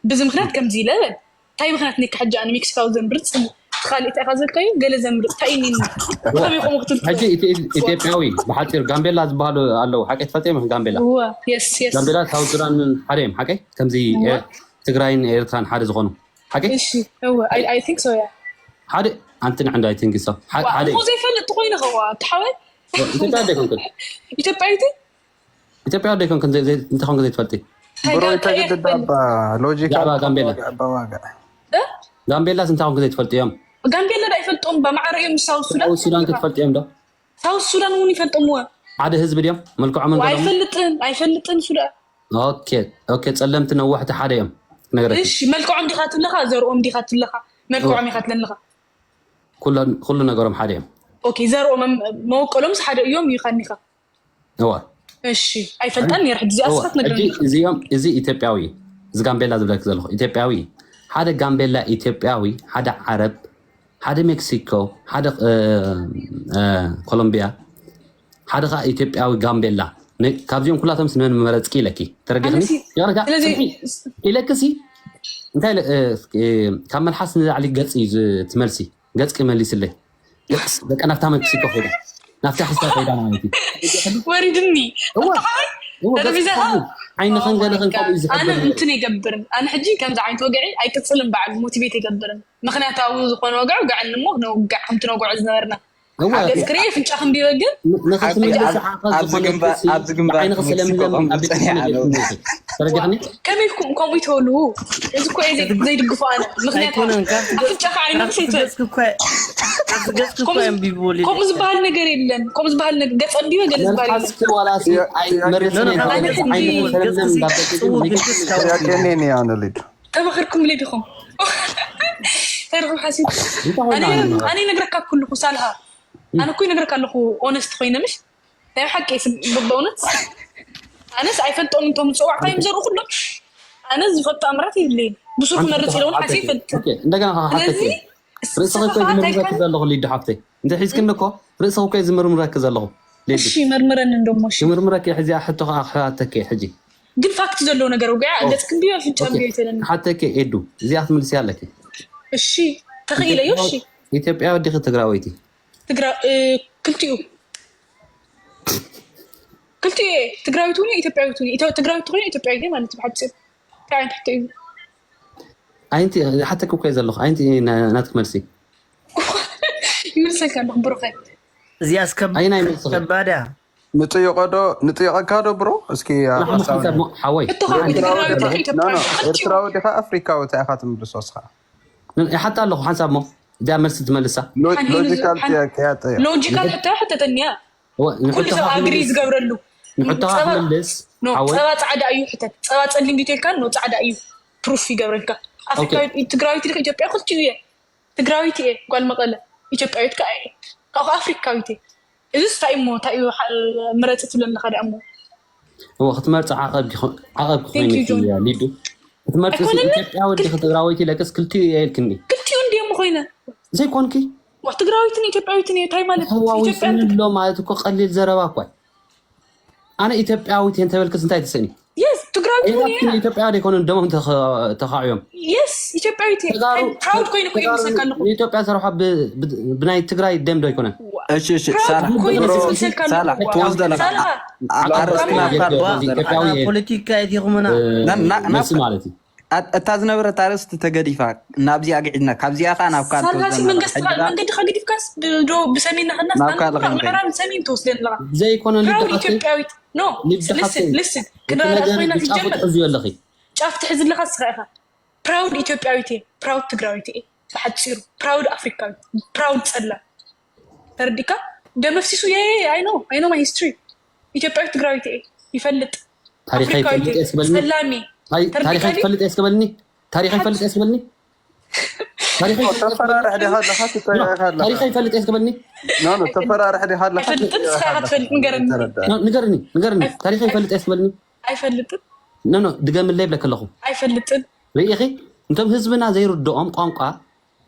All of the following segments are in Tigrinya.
ብዚ ምክንያት ከምዚ ኢለ በል። እንታይ ምክንያት ኒካ ሕጂ ኣነ ሜክሲካዊ ዘምርፅ ካልእ እንታይ ኢኻ ዘልካዩ ገለ ዘምርፅ እንታይ ኢኒ ከመይ ከምኡ ክትብል ሕጂ ኢትዮ- ኢትዮጵያዊ ብሓፂር ጋምቤላ ዝበሃሉ ኣለዉ ሓቀይ ትፈልጥ እዮም ጋምቤላ እወ የስ የስ ጋምቤላ ሳውት ሱዳን ሓደ እዮም ሓቀይ ከምዚ ኤ- ትግራይን ኤርትራን ሓደ ዝኾኑ ሓቀይ እሺ እወ I- I think so yeah ሓደ ኣንቲ ንዕንዳ ኣይትንግሶ ሓደ እሞ ዘይፈልጥ ተኮይነ ከዋ ተሓወይ ኢትዮጵያ ደይኮንክን ኢትዮጵያዊት ኢትዮጵያ ደይኮንክን እንተኾንክ ዘይትፈልጢ ብሮ ይተግድድ ኣባ ሎጂካል ብዛዕባ ጋምቤላ በዋጋ ጋምቤላስ እንታይ ኮንክ ዘይትፈልጥዮም ጋምቤላ ዳ ይፈልጦም በማዕረ እዮም ሳውት ሱዳን ሳውት ሱዳን ክትፈልጥዮም ዶ ሳውት ሱዳን እውን ይፈልጦምዎ ሓደ ህዝቢ ድዮም መልክዖምን ገሎምን ኣይፈልጥን ኣይፈልጥን ሱዳን ኦኬ ኦኬ ጸለምቲ ነዋሕቲ ሓደ እዮም ክነግረኪ እሺ መልክዖም ዲኻ ትብለኻ ዘርኦም ዲኻ ትብለኻ መልክዖም ኢኻ ትለለኻ ኩሉ ኩሉ ነገሮም ሓደ እዮም ኦኬ ዘርኦም መወቀሎምስ ሓደ እዮም ይኸኒኻ እዋ እሺ ኣይፈልጣን ነይረ ሕጂ እዚኣ እዋ ስኻ ትነግረኒ ሕጂ እዚኦም እዚ ኢትዮጵያዊ እዩ እዚ ጋምቤላ ዝብለክ ዘለኹ ኢትዮጵያዊ እዩ ሓደ ጋምቤላ ኢትዮጵያዊ ሓደ ዓረብ ሓደ ሜክሲኮ ሓደ እ፣ እ፣ ኮሎምቢያ ሓደ ከዓ ኢትዮጵያዊ ጋምቤላ ን- ካብዚኦም ኩላቶም ስነን መረፅኪ ኢለኪ ተረዲኽኒ ኣነሲ- ይቕርታ ስለዚ- ስምዒ፣ ኢለክሲ እንታይ ኢለ- እ፣ እ፣ ካብ መልሓስ ንላዕሊ ገፅ እዩ ዝ- ትመልሲ ገፅኪ መሊስለይ ገፅ በቃ ናብታ ሜክሲኮ ከይዳ ናብታ ክስታ ከይዳ ማለት እዩ ወሪድኒ እዋ ተሓወይ እዋ ገፅ ተለቪዛ ትፈልጊ። ዓይንኽን ገለኽን ከምኡ እዩ ኣነ ዝሕብር እንትን ይገብርን ኣነ ሕጂ ከምዚ ዓይነት ወግዒ ኣይቅፅልን በዓል ሞቲቬት ይገብርን ምክንያታዊ ዝኾነ ወግዒ ውግዐኒ እሞ ነውግዕ ከምቲ ነውግዖ ዝነበርና እዋ ገፅ ክርኤ ፍንጫ ክንቢበ ግን ንኽትምልሲ ዓቐብ ኣብዚ ዝኾነ ግንባር ገፅሲ ኣብዚ ግንባር ዓይንኺ ሜክሲኮ ስለምለም ከምኡ ኣብ ቤት ጸኒሓ ትምህርቲ ነው። ቤት ትምህርቲ። ተረዲኽኒ ከመይ ኢልኩም ከምኡ ይትበሉ እዚ እኮ እየ ዘይ- ዘይድግፎ ኣነ ምክንያቱ ኣይኮነን ካብ ኣፍንጫኻ ዓይንኺ ካብቲ ዘይትበል ገጽኪ እኮ ካብቲ ገጽኪ እኮ እዮም ቢቦል ከምኡ ዝበሃል ነገር የለን ከምኡ ዝበሃል ነገር ገፅ ኣንቢበ ገለ ዝበሃል የለን መልሓስኪ ዋላሲ ኣይ መርሲ ኖ፣ ኖ፣ ናይ ካብ ተረዲኽኒ። ገጽኪ ዓይንኺ ቢቦል ስለምለም ገጽኪ እንዳበልኪ ጽውር ንግዲ ግልጽ ካብ ጥያቄ እኔ እኔ ኣነ ሊድ ተመኽርኩም ለ ዲኹም ተርኩም ሓሲብ ኣነ ይነግረካ ኩልኩ ሳልሃ ኣነ እኮ ይነግረካ ኣለኹ ኦነስት ኮይነ ምሽ ናይ ሓቂ በእውነት ኣነስ ኣይፈልጦም እንቶም ዝፀዋዕካ እዮም ዘርኡ ኩሎም ኣነ ዝፈልጦ ኣምራት የብለይን ብሱር ክመርፅ ኢለውን ሓሲ ይፈልጥ እንደገና ስለዚ ርእስኺ እኮ ዝምርምረኪ ዘለኹ ሊዱ ሓፍተይ እንተ ሒዝክኒ እኮ ርእስኺ እኮ ዝምርምረኪ ዘለኹ ሊዱ እሺ መርምረን እንደሞ እሺ ዝምርምረኪ ሕዚኣ ሕቶ ከዓ ክሕተኪ ሕጂ ግን ፋክት ዘለዎ ነገር ውግያ ገጽ ክንዲ ኣፍንጫ እንዲ ይተለኒ ሓተኪ ኤዱ እዚኣ ክትምልሲ ኣለኪ እሺ ተኽኢለዮ እሺ ኢትዮጵያ ወዲኺ ትግራወይቲ ትግራ ክልቲኡ ክልቲኡ እየ ትግራዊት እውን ኢትዮጵያዊት እውን ኢትዮ- ትግራዊት ትኾይኑ ኢትዮጵያዊት እየ ማለት እዩ ብሓፂሩ እንታይ ዓይነት ሕቶ እዩ ኣይቲ ሓተኪ እኮ ዘለኹ ኣይቲ ናትክ መልሲ ይምልሰልካ ኣለኹ ብሩኸ እዚኣስ ከብ- ኣይናይ መልስኺ ከባድ እያ ንጥይቆ ዶ ንጥይቀካ ዶ ብሮ እስኪ ኣብ ንሕና ሓሳብ ሓንሳብ ሞ ሓወይ እቶ ካብ ትግራዊት ኖ፣ ኖ፣ ኢትዮጵያዊት ኤርትራዊ ዲኻ ኣፍሪካዊ እንታይ ኢኻ ትምልሶ እስኻ ይሓታ ኣለኹ ሓንሳብ ሞ እዚኣ መልሲ ትመልሳ ሎ- ሓኒ ሎጂካል ሓኒ- ጥያቄ እያ ጥያ ሎጂካል ሕቶ ሕተተኒ እያ እወ፣ ኩሉ ንሕቶ ሰብ ኣግሪ ክትምልስ- ዝገብረሉ ንሕቶ ጸባ- ክትምልስ ኖ ሓወይ ጸባ ጻዕዳ እዩ ሕተት ጸባ ጸሊም ዲተልካ ኖ ጻዕዳ እዩ ፕሩፍ ይገብረልካ ኣፍሪካዊ ትግራዊት ኢልካ ኢትዮጵያ ክልቲኡ እየ ትግራዊት እየ ጓል መቐለ ኢትዮጵያዊት ከዓ እየ ካብኡ ኣፍሪካዊት እየ እዚስ እንታይ እሞ እንታይ እዩ ሓ- ምረፂ ትብለኒ ከዳ እሞ እወ ክትመርፂ ዓቐብ ክኾ- ዓቐብ ክኾይኑ Thank you, John. ሊዱ ክትመርፂ ኣይኮነን። ኢትዮጵያ ወዲ ትግራወይቲ ለቅስ ክልቲኡ እየ ኢልክኒ ክልቲኡ እንዲየ ምኾይነ ዘይኮንኪ ዋ ትግራዊትን ኢትዮጵያዊትን እየ እንታይ ማለት ኢትዮጵያ ተዋዊስኒ ኣሎ ማለት እኮ ቀሊል ዘረባ እኳ ኣነ ኢትዮጵያዊት እየ እንተበልክስ እንታይ ትስእኒ የስ ትግራዊት እውን ኤራትን እየ ኢትዮጵያ ደይኮኑን ደሞም ተኸ- ተኻዕዮም የስ ኢትዮጵያዊት እየ ተጋሩ- ፕራውድ ኮይነ እኮ ይምሰካ ኣለኹ ንኢትዮጵያ ዝሰርሖ ብ- ብ- ብናይ ትግራይ ደም ዶ ኣይኮነን እሺ እሺ ፕራውድ ሳላ ኮይነ ብሮ- ይምሰልካ ሳላ ኣለኹ ፖዝ ደለኻ ሳላ ኣረስክና እኳ ኢትዮጵያዊ እየ። ኣነ ፖለቲካ እየ ዲኹምና ና- ና- ና- ነሲ ማለት እዩ ኣ- እታ ዝነበረት ኣርእስቲ ተገዲፋ ናብዚኣ ግዒዝና ካብዚኣ ከዓ ናብ ካልእ ሳልሃሲ ተወስደና መንገስቲ ሕጂ ደኣ መንገዲ ከገዲፍካስ ዶ ብሰሜን ናኸና ናብ ካልእ ክንከይድ። ምዕራብ ሰሜን ትወስደን ኣለኻ ዘይኮነ ፕራውድ ልድሓፍተይ ኢትዮጵያዊት ኖ ልድሓፍተይ ልስን ክንረዳእ ነገር ኮይና ብጫፉ ሲጀመር ትሕዙ ኣለኺ ጫፍ ትሕዝለኻ ስኻ ኢኻ ፕራውድ ኢትዮጵያዊት እየ ፕራውድ ትግራዊት እየ ብሓፂሩ ፕራውድ ኣፍሪካዊት ፕራውድ ፀላ ተረዲካ ደመፍሲሱ እየ I know I know my history ኢትዮጵያዊት ትግራዊት እየ ይፈልጥ ታሪኸይ ኣፍሪካዊት ይፈልጥ እየ እየ ስበልኒ ፀላሚ ታሪ- ታሪኸይ ተረዲካ ትፈልጥ እየ ስበልኒ ታሪኸይ ይፈልጥ እየ ስበልኒ ታሪኸይ ይፈልጥ እየ ስበልኒ? ተፈራርሕ ዲኻ ኣለኻ ትጠይቕ ኣለኻ ታሪኸይ ይፈልጥ እየ ስበልኒ ኖ ኖ ተፈራርሕ ዲኻ ኣለኻ ኣይፈልጥን ንስኻ ኢኻ ትፈልጥ ንገረኒ ኖ፣ ንገርኒ ንገርኒ ታሪኸይ ይፈልጥ እየ ስበልኒ ኣይፈልጥን ኖ ኖ ድገምለይ ይብለክ ኣለኹ ኣይፈልጥን ርኢኺ እንቶም ህዝብና ዘይርድኦም ቋንቋ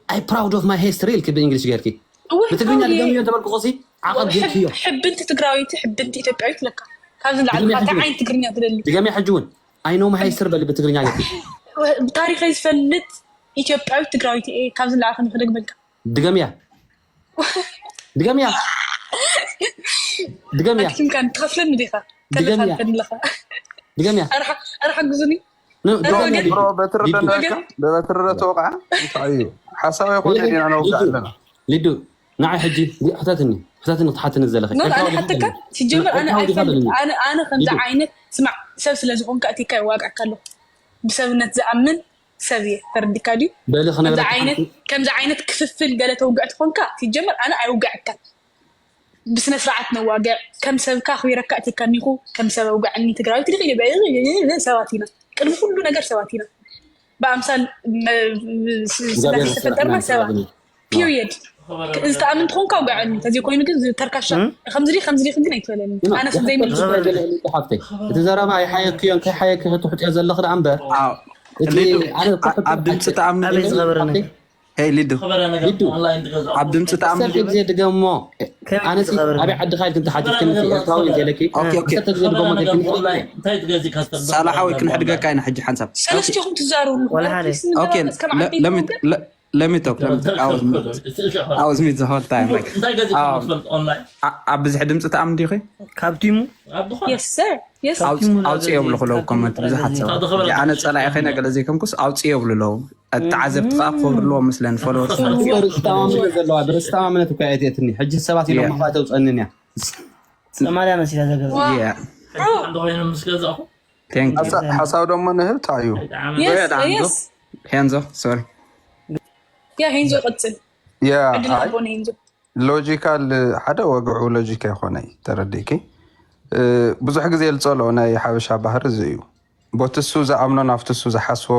I proud of my history ኢልኪ ብእንግሊሽ ጌርኪ እወ ብትግርኛ እወ። ድገምዮ እንተበልኩ ኸሲ ዓቐብ ጌርክዮ ሕብ- ሕብንቲ ትግራዊት ሕብንቲ ኢትዮጵያዊት ለካ ካብዚ ላዕሊ ትግርኛ ካልታ ሕጂ- ዓይነት ትግርኛ ትደሊ ድገምዮ ሕጂ እውን I know my history በሊ ብትግርኛ ጌርኪ ብታሪኸይ ዝፈልጥ ኢትዮጵያዊት ትግራዊት እየ። ካብዚ ንላዕሊ ከመይ ክደግመልካ? ድገምያ ድገምያ ድገምያ ኣድኪምካን ትኸፍለኒ ዲኻ? ድገምያ ተለፋልፈኒ ኣለኻ። ድገምያ ኣረ ሓ- ኣረ ሓግዙኒ። ን- ኣረ ድገምያ ወገን ሊዱ ብሮ በትሪ ሊዱ ደለካ በበትሪ ደተወቕዓ እንታይ እዩ ሓሳብ ይኮነ ዲና ነውግዕ ኣለና። ሊዱ ንዓይ ሕጂ ሕተትኒ ሕተትኒ ክትሓትኒ ዘለኺ ኖ ኤርትራዊ ኣነ ዲኻ ሓተካ ትብለኒ? ሲጀመር ኣነ ኤርትራዊ ዲኻ ኣይፈልጥ ትብለኒ? ኣነ ኣነ ከምዚ ሊዱ ዓይነት ስማዕ ሰብ ስለ ዝኾንካ እቲካ ይዋግዐካ ኣለኹ። ብሰብነት ዝኣምን ሰብ እየ። ተረዲካ ድዩ? በሊ ከምዚ ክነግረካ ዓይነት ከምዚ ዓይነት ክፍፍል ገለ ተውግዕ ትኾንካ ሲጀመር ኣነ ኣይውግዐካን። ብስነ ስርዓት ነዋግዕ። ከም ሰብካ ኣኽቢረካ እቲካ እኒኹ ከም ሰብ ኣውግዐኒ ትግራዊት ዲኺ? ሰባት ኢና። ቅድሚ ኩሉ ነገር ሰባት ኢና። ብኣምሳል መ- ስ- ስላሴ እግዚኣብሔር ዝተፈጠርና ስራሕና ሰባት ጥበብን ፒሪየድ። ዝተኣምን ትኾንካ ኣውግዐኒ። ተዘይኮይኑ ግን ተርካሻ ከምዚ ዲ ከምዚ ዲ ግን ኣይትበለኒ። ኣነ ስዘይምልሱ ሓፍተይ እቲ ዘረባ ይሓየክዮ እንታይ ሓየክ ክትሕጥዮ ዘለኽ ደኣ እምበር አዎ፣ እቲ ሊዱ ኣነ አ- ኣብ ድምፂ ተኣምን ኣበይ ዝኸበረ ነገር? ሄይ ሊዱ ሊዱ ኣብ ድምፂ ተኣምን ሰፊ ግዜ ድገሞ ኣነ ኣበይ ዓድኻ ኢልክ እንተሓቲትከኒ ኤርትራዊ እንተለኪ ኦኬ ኦኬ ክልተ ግዜ ድገሞ እንታይ ክንሕድግ ሳላሓወይ ክንሕድገካ ኢና ሕጂ ሓንሳብ ሰለስቲኹም ትዛረቡ ወላ ሓደ። ኣትሊስት ኦኬ ንዛረብ እስከ መዓልቲ ለሚት ለሚት ኦክ ለሚት ኣውዝ ሚት ዘሆል ታይም እንታይ ገዚእካ ትፈልጥ ኦንላይን ኣብ ብዝሕ ድምፂ ተኣምን ዲኺ ካብ ቲሙ ኣብ ዝኾነ የስ ሰር የስ ካብ ቲሙ ኣውፅዮ ብልኹ ለው ኮመንት ብዙሓት ሰባት ኣነ ፀላኢ ከይነ ገለ ዘይከምኩስ ኣውፅዮ ብሉ ለው ተዓዘብቲ ከዓ ክኸብሩ ኣለዎም ምስለን ፎሎወርስ ርእስታማምነት ዘለዋ ብርእስታማምነት እኳ የትየትኒ ሕጂ ሰባት ኢሎም ምኽፋት ተውፀንን እያ ሰማልያ መሲላ ዘገዛ እንተኮይኑ ምስ ገዛኹ ቴንክ ሓሳብ ደሞ ንህብ ታዩ የስ የስ ሄንዞ ሶሪ ያ ሄንዞ ቀፅል ያ ዕድል ኣይ ኣቦነ ሄንዞ ሎጂካል ሓደ ወግዑ ሎጂካ ይኮነ ተረዲእኪ ብዙሕ ግዜ ዝፀልኦ ናይ ሓበሻ ባህሪ እዚ እዩ ቦቲ እሱ ዝኣምኖ ናብቲ እሱ ዝሓስቦ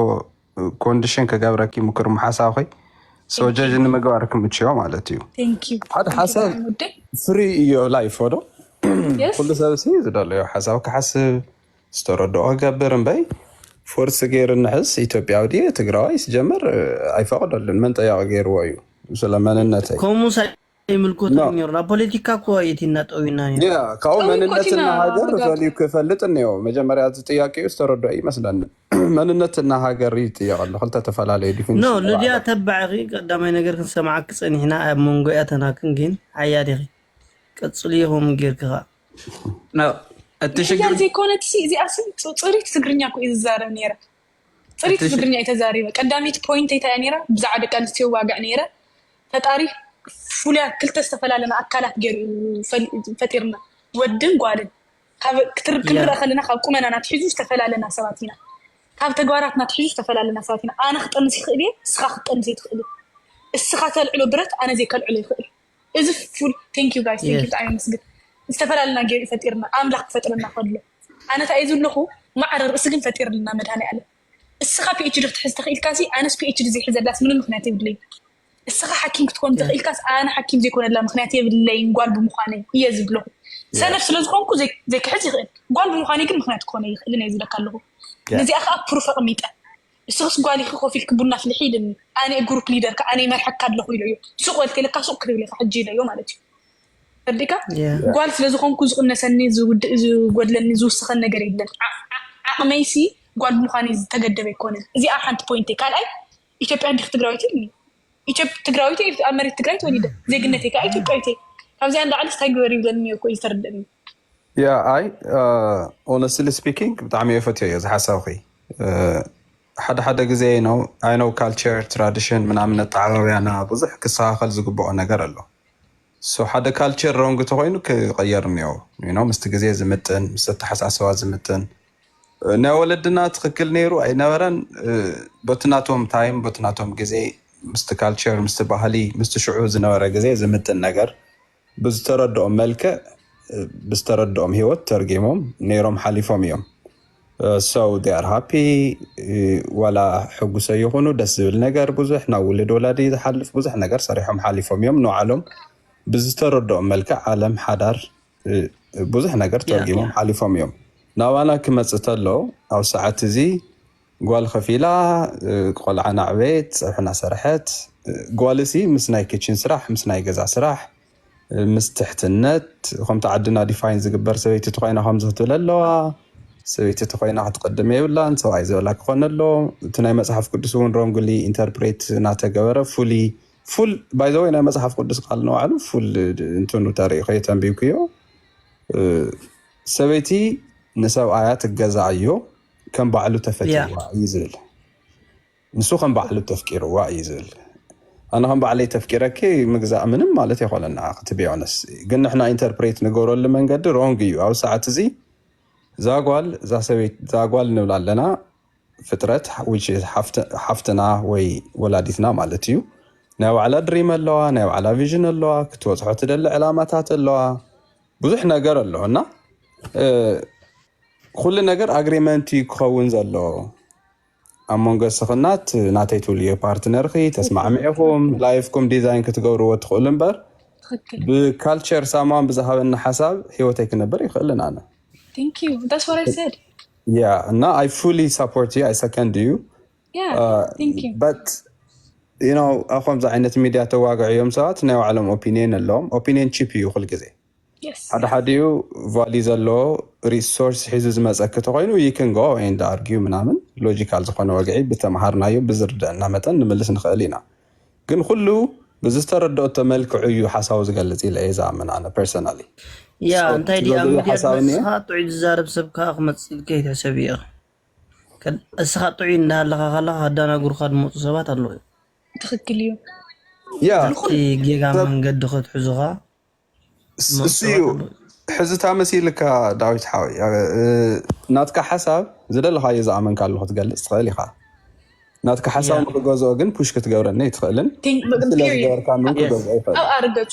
ኮንዲሽን ክገብረኪ ምክር ምሓሳብኺ ሶ ጀጅ ንምግባር ክምችዮ ማለት እዩ ቴንክ ዩ ሓደ ሓሳብ ፍሪ እዮ ላይፍ ዶ የስ ኩሉ ሰብ ሲ ዝደለዮ ሓሳብ ክሓስብ ዝተረድኦ ክገብር እምበይ ፎርስ ገይር ንሕስ ኢትዮጵያዊ ድየ ትግራዋይ ስጀምር ኣይፈቅደሉን መን ጠያቂ ገይርዎ እዩ ስለ መንነተይ ከምኡ ሳይምልኮት No. ነሩ ናብ ፖለቲካ እኮ የት እናጠው ኢና ነሩ ያ ካብኡ ጠው መንነትና ኮቲና ሃገር መጋብ- ፈልዩ ክፈልጥ እኒኦ መጀመርያ እዚ ጥያቄ እዩ ዝተረድኦ ይመስለኒ መንነትና ሃገር ይጥየቅ ኣሎ ክልተ ተፈላለዩ ኖ ዲፊኒሽን ልድያ ተባዕኺ ቀዳማይ ነገር ክንሰማዓኪ ፀኒሕና ኣብ መንጎ እያ ተናክን ግን ሓያ ዲኺ ቀፅሉ ኢኹም ጌርክኻ እቲ ሽግር እያ ዘይኮነት ሲ እዚኣ ሲ ፅ- ፅሪት ትግርኛ እኮ እዩ ዝዛረብ ነይረ ፅሪት እቲ ሽ- ትግርኛ እዩ ተዛሪበ ቀዳሚት ፖይንት እንታይ እያ ነይራ ብዛዕባ ደቂ ኣንስትዮ ዋግዕ ነይረ ፈጣሪ ፍሉያት ክልተ ዝተፈላለና ኣካላት ገይሩ እዩ ፈል- ፈጢርና ወድን ጓልን ካብ ክትር- ክንረአ ከለና ካብ ቁመናና ትሒዙ ዝተፈላለና ሰባት ኢና ካብ ተግባራትና ትሒዙ ዝተፈላለና ሰባት ኢና ኣነ ክጠንስ ይኽእል እየ እስኻ ክትጠንስ ይትኽእል እስኻ ተልዕሎ ብረት ኣነ ዘይከልዕሎ ይኽእል እዚ ፉል ቴንክ ዩ ጋይስ ቴንክ ዩ Yes. ብጣዕሚ የመስግን ዝተፈላለና ገይሩ ፈጢርና ኣምላኽ ክፈጥረና ከሎ ኣነ እንታይ እዩ ዘለኹ ማዕረ ርእሲ ግን ፈጢርልና መድሃኒ ኣለም እስኻ ፒኤችዲ ክትሕዝ ተኽኢልካ ሲ ኣነስ ፒኤችዲ ዘይሕዘላስ ምንም ምክንያት የብለይ እስኻ ሓኪም ክትኮን ተኽኢልካስ ኣነ ሓኪም ዘይኮነላ ምክንያት የብለይን ጓል ብምዃነይ እየ ዝብለኹ ሰነፍ ስለ ዝኾንኩ ዘይ- ዘይክሕዝ ይኽእል ጓል ብምዃነይ ግን ምክንያት ክኾነ ይኽእልን እየ ዝብለካ ኣለኹ ነዚኣ ከዓ ፕሩፍ ኣቕሚጠ እስኽስ ጓል ኢኺ ኮፍ ኢልኪ ቡና ኣፍልሒ ኢልኒ ኣነ ግሩፕ ሊደር ከዓ ኣነ ይመርሐካ ኣለኹ ኢለዮ ሱቕ በል ተይለካ ሱቕ ክትብል ኢኻ ሕጂ ኢለዮ ማለት እዩ ተረዲእካ Yeah. ጓል ስለ ዝኾንኩ ዝቕነሰኒ ዝውድእ ዝጎድለኒ ዝውስኸን ነገር የለን ዓ- ዓ- ዓቕመይሲ ጓል ብምዃን ዝተገደበ ኣይኮነን እዚኣ ሓንቲ ፖይንት ካልኣይ ኢትዮጵያ እንዲክ ትግራዊት ኢልኒ ኢትዮጵ- ትግራዊት እየ ኣብ መሬት ትግራይ ተወሊደ ዜግነተይ ከዓ ኢትዮጵያዊት እየ ካብዚኣ ንላዕሊ ስታይ ግበር ይብለኒ እኮ እዩ ዝተረደእኒ ያ ኣይ ኦነስትሊ ስፒኪንግ ብጣዕሚ እየ ፈትዮ እየ ዝሓሳብኺ ሓደ ሓደ ግዜ ነው ኣይ ነው ካልቸር ትራዲሽን ምናምን ኣተዓባብያና ብዙሕ ክስተኻኸል ዝግብኦ ነገር ኣሎ ሶ ሓደ ካልቸር ሮንግ ተኮይኑ ክቀየር እኒኦ you know ምስቲ ግዜ ዝምጥን ምስ ኣተሓሳስባ ዝምጥን ናይ ወለድና ትክክል ነይሩ ኣይነበረን በቲ ናቶም ታይም በቲ ናቶም ግዜ ምስቲ ካልቸር ምስቲ ባህሊ ምስቲ ሽዑ ዝነበረ ግዜ ዝምጥን ነገር ብዝተረድኦም መልክዕ ብዝተረድኦም ሂወት ተርጊሞም ነይሮም ሓሊፎም እዮም so they are happy ዋላ ሕጉሰ ይኹኑ ደስ ዝብል ነገር ብዙሕ ናብ ውልድ ወላዲ ዝሓልፍ ብዙሕ ነገር ሰሪሖም ሓሊፎም እዮም ንባዕሎም ብዝተረድኦም መልክዕ ዓለም ሓዳር ብዙሕ ነገር ተርጊሞም ሓሊፎም እዮም ናባና ክመፅእ ተሎ ኣብ ሰዓት እዚ ጓል ከፊላ ቆልዓ ናዕቤት ፀብሒ ናሰርሐት ጓልሲ ምስ ናይ ኪችን ስራሕ ምስ ናይ ገዛ ስራሕ ምስ ትሕትነት ከምቲ ዓድና ዲፋይን ዝግበር ሰበይቲ ተኮይና ከምዚ ክትብል ኣለዋ ሰበይቲ ተኮይና ክትቀድም የብላን፣ ሰብኣይ ዝበላ ክኾነ ኣሎ። እቲ ናይ መጽሓፍ ቅዱስ እውን ሮንግሊ ኢንተርፕሬት እናተገበረ ፉሊ ፉል ባይዘወይ ናይ መጽሓፍ ቅዱስ ቃል ንባዕሉ ፉል እንትኑ ተርኢ ከይተንቢብክዮ ሰበይቲ ንሰብኣያ ትገዛእዮ ከም ባዕሉ ተፈትዋ እዩ ዝብል። ንሱ ከም ባዕሉ ተፍቂርዋ እዩ ዝብል። ኣነ ከም ባዕለይ ተፍቂረኪ ምግዛእ ምንም ማለት ይኮነና ክትቢዮነስ፣ ግን ንሕና ኢንተርፕሬት ንገብረሉ መንገዲ ሮንግ እዩ። ኣብ ሰዓት እዚ ዛጓል ዛሰበይት ዛጓል ንብል ኣለና ፍጥረት ሓፍትና ወይ ወላዲትና ማለት እዩ። ናይ ባዕላ ድሪም ኣለዋ፣ ናይ ባዕላ ቪዥን ኣለዋ፣ ክትበፅሖ ትደሊ ዕላማታት ኣለዋ፣ ብዙሕ ነገር ኣሎ እና ኩሉ ነገር ኣግሪመንት እዩ ክኸውን ዘሎ። ኣብ መንጎ ስኽናት ናተይ ትብልዮ ፓርትነርኺ ተስማዕሚዕኹም ላይፍኩም ዲዛይን ክትገብርዎ ትኽእሉ እምበር ብካልቸር ሳማን ብዝሃበኒ ሓሳብ ህይወተይ ክነብር ይኽእልን ኣነ። ያ እና I fully support you, I second you. But you know ኣብ ከምዚ ዓይነት ሚድያ ተዋግዕዮም ሰባት ናይ ባዕሎም ኦፒኒየን ኣለዎም። ኦፒኒየን ቺፕ እዩ ኩል ግዜ ሓደ ሓዲኡ ቫሊ ዘለዎ ሪሶርስ ሒዙ ዝመፀኪ ተኮይኑ you can go and argue ምናምን ሎጂካል ዝኮነ ወግዒ ብተምሃርናዮ ብዝርደአና መጠን ንምልስ ንክእል ኢና። ግን ኩሉ ብዝተረደኦቶ መልክዑ እዩ ሓሳቡ ዝገልፅ ኢለ እየ ዝኣምን ኣነ ፐርሰናሊ። ያ እንታይ ድኣ ሚድያ ሓሳብ እኒኦ ንስኻ ጥዑይ ዝዛረብ ሰብ ከዓ ክመፅእ ኢልካ ይትሕሰብ እየ። እስኻ ጥዑይ እንዳሃለኻ ካለኻ ኣዳናጉርካ ዝመፁ ሰባት ኣለዉ። ትኽክል እዩ። ያ እቲ ጌጋ መንገዲ ክትሕዙኻ እሱ እዩ። ሕዚ ታመሲልካ ዳዊት ሓወይ ናትካ ሓሳብ ዝደለኻዮ ዝኣመንካሉ ክትገልፅ ትኽእል ኢኻ። ናትካ ሓሳብ ንክገዝኦ ግን ፑሽ ክትገብረኒ ኣይትኽእልን። ስለዝገበርካ ምን ክገዝኦ ይኽእል። ኣብ ኣርገፁ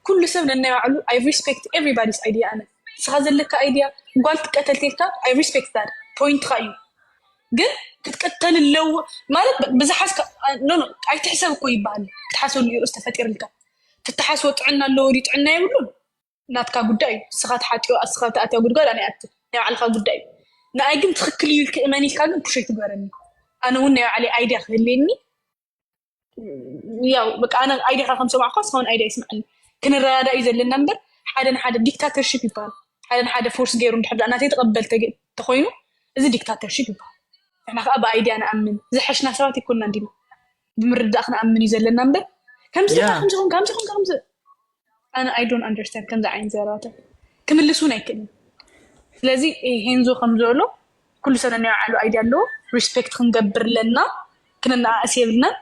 ኩሉ ሰብ ነናይ ባዕሉ I respect everybody's idea። ኣነ ንስኻ ዘለካ idea ጓል ትቀተል ተልካ I respect that point ኻ እዩ። ግን ክትቀተል ኣለዎ ማለት ብዝሓዝካ ኣይትሕሰብ እኮ ይበሃል። ክትሓሰብ ንርኡስ ተፈጢርልካ ትተሓስቦ ጥዕና ኣለዎ ድዩ ጥዕና የብሉን ናትካ ጉዳይ እዩ። ንስኻ ትሓጥዮ ንስኻ ትኣትያ ጉድጓድ ኣነ ይኣቲ ናይ ባዕልኻ ጉዳይ እዩ። ንኣይ ግን ትኽክል እዩ ኢልክ እመን ኢልካ ግን ፑሽ ኣይትግበረኒ። ኣነ እውን ናይ ባዕለይ idea ክህልየኒ ያው በቃ ኣነ idea ኻ ከም ሰማዕኳ እስኻውን idea ይስምዐኒ። ክንረዳዳእ እዩ ዘለና እምበር ሓደ ንሓደ ዲክታተርሺፕ ይበሃል። ሓደ ንሓደ ፎርስ ገይሩ እንድሕር ደኣ ናተይ ተቐበል ተኮይኑ እዚ ዲክታተርሺፕ ይበሃል። ንሕና ከዓ ብ idea ንኣምን ዝሐሽና ሰባት ኣይኮንና እንዲና ብምርዳእ ክንኣምን እዩ ዘለና እምበር ከምዚ ኢልካ ከምዚ ኮንካ ከምዚ ኮንካ ከምዚ ኣነ I don't understand ከምዚ ዓይነት ዘረባታት ክምልስ እውን ኣይክእልን። ስለዚ ሄንዞ ከም ዝበሎ ኩሉ ሰብ ነናይ ባዕሉ idea ኣለዎ። ሪስፔክት ክንገብር ኣለና። ክንነኣእስ የብልናን።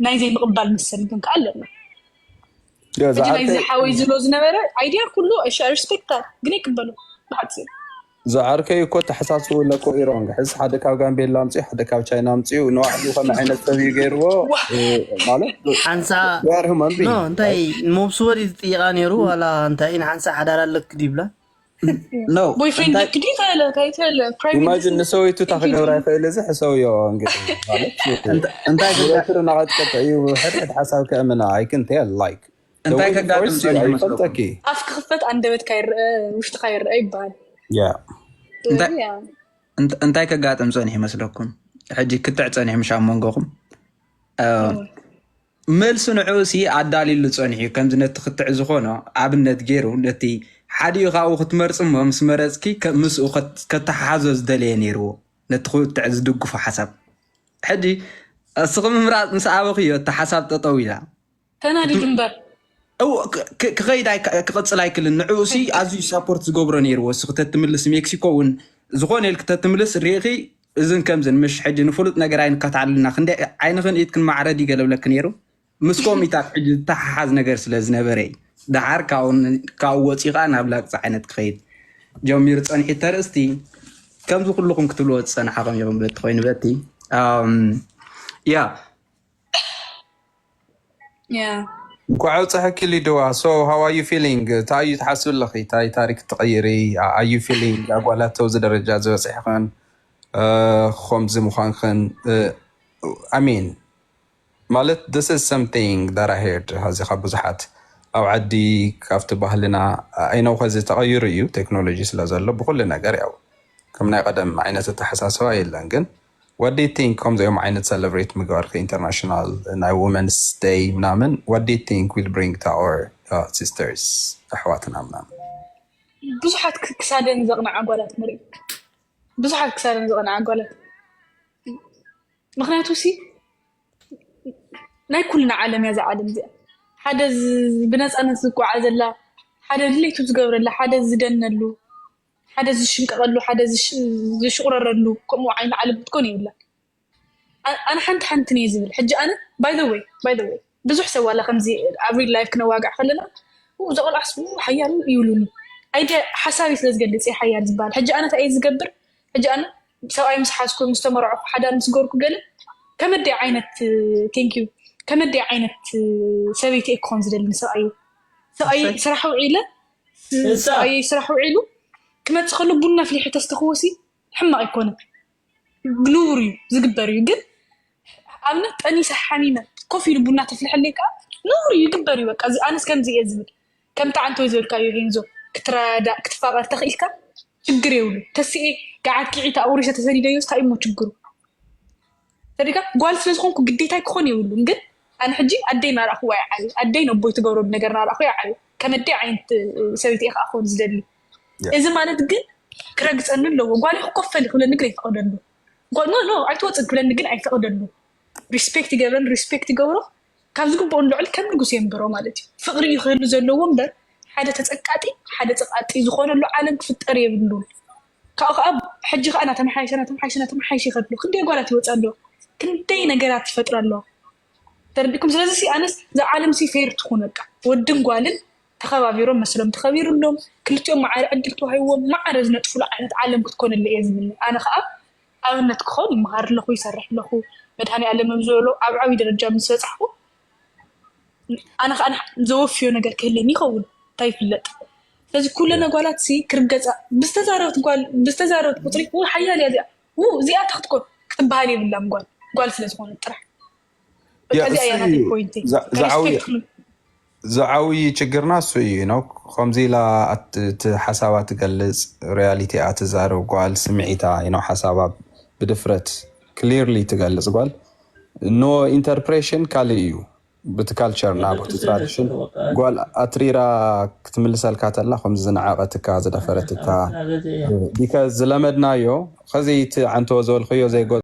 ናይ ዘይምቕባል መሰል ግን ከዓ ኣለና። ሕጂ ናይዚ ሓወይ ዝብሎ ዝነበረ idea ኩሉ I respect that ግን ኣይቅበሎ ብሓፂሩ ዝዓርከይ እኮ ተሓሳስቡ ለኮ ኢሮንግ ሕዚ ሓደ ካብ ጋምቤላ ኣምፅኡ ሓደ ካብ ቻይና ኣምፅኡ ንባዕሉ ከመ ዓይነት ሰብ እዩ ገይርዎ ማለት ሓንሳ ኖ እንታይ ሞብስዎ ድዩ ዝጥይቃ ነይሩ ዋላ እንታይ ንሓንሳ ሓዳር ኣለክ ድይብላ ኖ ቦይፍሬንድ ለክ ድዩ ተለ እንታይ ተለ ፕራይቬት ኢማጂን ንሰበይቱ እታ ክገብራ ይኽእል እዚ ሕሰውዮ እንግዲህ ማለት እንታይ ወትር እናቐጥቀጠ እዩ ሕድሕድ ሓሳብ ከእምና I can tell like እንታይ ከጋጥም ጸኒሑ መስለኩም ይፈልጠኪ ኣፍ ክኽፈት ኣንደበትካ ይረአ ውሽጥኻ ይረአ ይበሃል ያ ስለዚህ ያ እንት- እንታይ ከጋጥም ጸኒሑ ይመስለኩም? ሕጂ ክትዕ ጸኒሑ ምሽ ኣብ መንጎኹም እ፣ መልሱ ንዕኡ ሲ ኣዳልዩሉ ጸኒሑ እዩ። ከምዚ ነቲ ክትዕ ዝኾኖ ኣብነት ገይሩ ነቲ ሓዲኡ ካብኡ ክትመርጽ እሞ ምስ መረጽኪ ከ- ምስኡ ከት- ከተሓሓዞ ዝደለየ ነይርዎ ነቲ ክትዕ ዝድግፎ ሓሳብ። ሕጂ እስኺ ምምራጽ ምስ ኣበኽዮ እቲ ሓሳብ ጠጠው ኢላ ተናዲዱ እምበር እው፣ ክ- ክ- ክኸይድ ኣይከ- ክቕፅል ኣይክልን ንዕኡ ሲ ኣዝዩ ሳፖርት ዝገብሮ ነይርዎ እሱ ክተትምልስ ሜክሲኮ እውን ዝኾነ ኢል ክተትምልስ ርኢኺ እዝን ከምዝን ምሽ ሕጂ ንፍሉጥ ነገር ኣይንከታልና ክንደ ዓይንኽን ኢድክን ማዕረድ ይገለብለክ ነይሩ ምስ ኮሚታት ሕጂ ዝተሓሓዝ ነገር ስለ ዝነበረ እዩ። ደሓር ካብኡ ን- ካብኡ ወፂኡ ከዓ ናብ ላቅፂ ዓይነት ክኸይድ ጀሚሩ ፀኒሑ ተርእስቲ ከምዚ ኩልኹም ክትብልዎ ዝፀናሓኹም ኢኹም በቲ ኮይኑ በቲ ኣም፣ ያ Yeah. እንኳዕ ኣብፀሐኪ ሊድዋ so how are you feeling እንታይ እዩ ትሓስቢ ኣለኺ እንታይ ታሪክ ትቐይሪ are you feeling ኣጓላት ኣብዚ ደረጃ ዝበፅሕኽን እ፣ ከምዚ ምዃንክን እ፣ I mean ማለት this is something that I heard ሀዚ ካብ ብዙሓት ኣብ ዓዲ ካብቲ ባህልና I know ኸዚ ተቐይሩ እዩ ቴክኖሎጂ ስለ ዘሎ ብኩሉ ነገር ያው ከም ናይ ቀደም ዓይነት ኣተሓሳስባ የለን ግን what do you think ከምዚኦም ዓይነት ሰለብሬት ምግባር ኢንተርናሽናል ናይ Women's Day ምናምን what do you think will bring to our uh, sisters ኣሕዋትና ምናምን ብዙሓት ክ- ክሳደን ዘቕንዓ ጓላት ንርኢ ብዙሓት ክሳረን ዝቐንዓ ጓላት። ምክንያቱ ሲ ናይ ኩልና ዓለም እያ እዛ ዓለም እዚኣ። ሓደ ዝ- ብነፃነት ዝጓዓዘላ፣ ሓደ ድሌቱ ዝገብረላ፣ ሓደ ዝደነሉ፣ ሓደ ዝሽምቀቀሉ፣ ሓደ ዝሽ- ዝሽቁረረሉ ከምኡ ዓይነት ዓለም ክትኮን የብላ። ኣነ ሓንቲ ሓንቲ እየ ዝብል ሕጂ ኣነ። By the way, by the way, ብዙሕ ሰብ ዋላ ከምዚ ኣብ real life ክነዋግዕ ከለና እዛ ቆልዓስ ሓያል ይብሉኒ። ኣይደ ሓሳቢ ስለ ዝገልፅ እየ ሓያል ዝበሃል። ሕጂ ኣነ እንታይ እየ ዝገብር? ሕጂ ኣነ ሰብኣይ ምስ ሓዝኩ፣ ምስ ተመርዕኩ፣ ሓዳር ምስ ገርኩ ገለ ከመደይ ዓይነት thank you ከመደይ ዓይነት ሰበይቲ እየ ክኾን ዝደሊ ንሰብኣይ። ሰብኣይ ስራሕ ውዒለ ሰብኣይ ስራሕ ውዒሉ ክመፅእ ከሎ ቡና ፍሊሑ ተስተኽወሲ ሕማቕ ኣይኮነን። ብንቡር እዩ ዝግበር እዩ። ግን ኣብነት ጠኒሰ ሓሚመ ኮፍ ኢሉ ቡና ተፍልሐለይ ከዓ ንቡር እዩ ይግበር እዩ። በቃ እዚ ኣነስ ከምዚ እየ ዝብል ከምቲ ዓንተወይ ዝበልካዮ ሄንዞ ክትረዳእ ክትፋቐር ተኽኢልካ ችግር የብሉ። ተስኤ ገዓት ቂዒት ኣቑሪሰ ተሰዲደዮስ እንታይ እሞ ችግሩ? ተሪካ ጓል ስለ ዝኾንኩ ግዴታይ ክኾን የብሉን። ግን ኣነ ሕጂ ኣደይ ናራእኽዋ ይዓብዩ ኣደይ ነቦይ ትገብሮ ነገር ናራእኹ ይዓብዩ ከመደይ ዓይነት ሰበይቲ እየ ከዓ ክኾን ዝደሊ። እዚ ማለት ግን ክረግፀኒ ኣለዎ። ጓል ክኮፈል ክብለኒ ግን ኣይፈቅደሉ። ኖ ኖ ኣይትወፅን ክብለኒ ግን ኣይፈቅደሉ። ሪስፔክት ይገብረን ሪስፔክት ይገብሮ ካብ ዝግብኦ ንልዕሊ ከም ንጉስ የንብሮ ማለት እዩ። ፍቅሪ እዩ ክህሉ ዘለዎ እምበር ሓደ ተፀቃጢ ሓደ ፀቃጢ ዝኾነሉ ዓለም ክፍጠር የብሉን። ካብኡ ከዓ ሕጂ ከዓ እናተመሓየሸ እናተመሓየሸ እናተመሓየሸ ይኸድሉ። ክንደይ ጓላት ይወፃ ኣለዋ፣ ክንደይ ነገራት ይፈጥራ ኣለዋ። ተረዲኩም? ስለዚ ሲ ኣነስ እዛ ዓለም ሲ ፌር ትኹን በቃ ወድን ጓልን ተኸባቢሮም መስሎም ተኸቢሩሎም ክልቲኦም ማዕረ ዕድል ተዋሂብዎም ማዕረ ዝነጥፉሉ ዓይነት ዓለም ክትኮንለ እየ ዝምነ። ኣነ ከዓ ኣብነት ክኾን ይመሃር ኣለኹ ይሰርሕ ኣለኹ። መድሃኒ ኣለም ዝበሎ ኣብ ዓብይ ደረጃ ምስ በፃሕኩ ኣነ ከዓ ዘወፍዮ ነገር ክህልኒ ይኸውን እንታይ ይፍለጥ። ስለዚ ኩለ ነጓላት ሲ ክርገፃ ብዝተዛረበት ጓል ብዝተዛረበት ቁፅሪ ሓያል እያ እዚኣ እዚኣ ተክትኮን ክትበሃል የብላን ጓል ጓል ስለዝኾነት ጥራሕ። በቃ እዚኣ እያ ናተይ ፖይንተይ። ዝዓብይ ችግርና እሱ እዩ ነው። ከምዚ ኢላ እቲ ሓሳባ ትገልፅ ሪያሊቲ እያ ትዛረብ ጓል ስምዒታ ነው ሓሳባ ብድፍረት ክሊርሊ ትገልፅ ጓል no interpretation ካልእ እዩ። ብቲ ካልቸር ና ብቲ ትራዲሽን ጓል ኣትሪራ ክትምልሰልካ ተላ ከምዚ ዝነዓቀትካ ዝደፈረትካ ቢካዝ ዝለመድናዮ ከዚ እቲ ዓንተዎ ዝበልክዮ ዘይጎ